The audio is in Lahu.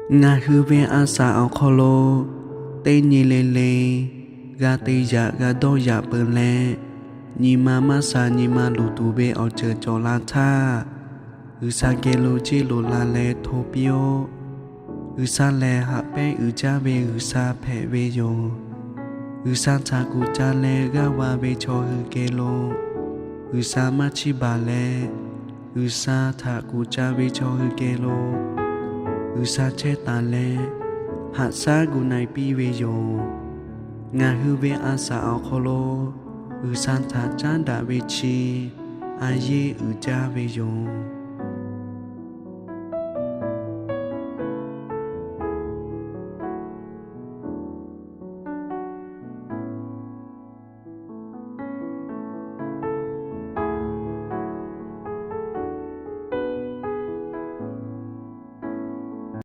Ngaˬ hui ve a saˍ awˬ hk'aw lo teˇ nyi le le g'a te yaꞈ g'a dawˇ yaꞈ peuˬ leh, nyi ma maˇ sha nyi ma luˬ tuˬ ve awˬ ceuˬ cawˬ la htaˇ, G'uiˬsha geh lo ceˇ loꞈ la leh hto piˇ-oˆ. G'uiˬsha lehˬ haꞈ pehnˇ uiˍ jaˇ ve G'uiˬsha hpehꞈ ve yoˬ. G'uiˬsha htaꞈ kuˬ ca leh g'aˇ va ve chaw hui geh lo G'uiˬsha maˇ chiˇ baˬ leh, G'uiˬsha htaꞈ kuˬ ca ve chaw hui geh lo G'uiˬsha chehˇ taˍ leh, haꞈ shaˉ gu na-e piˇ ve yoˬ. Ngaˬ hui ve a saˍ awˬ hk'aw lo G'uiˬsha htaꞈ caˉ daꞈ ve chi a yeˇ uiˍ jaˇ ve yoˬ.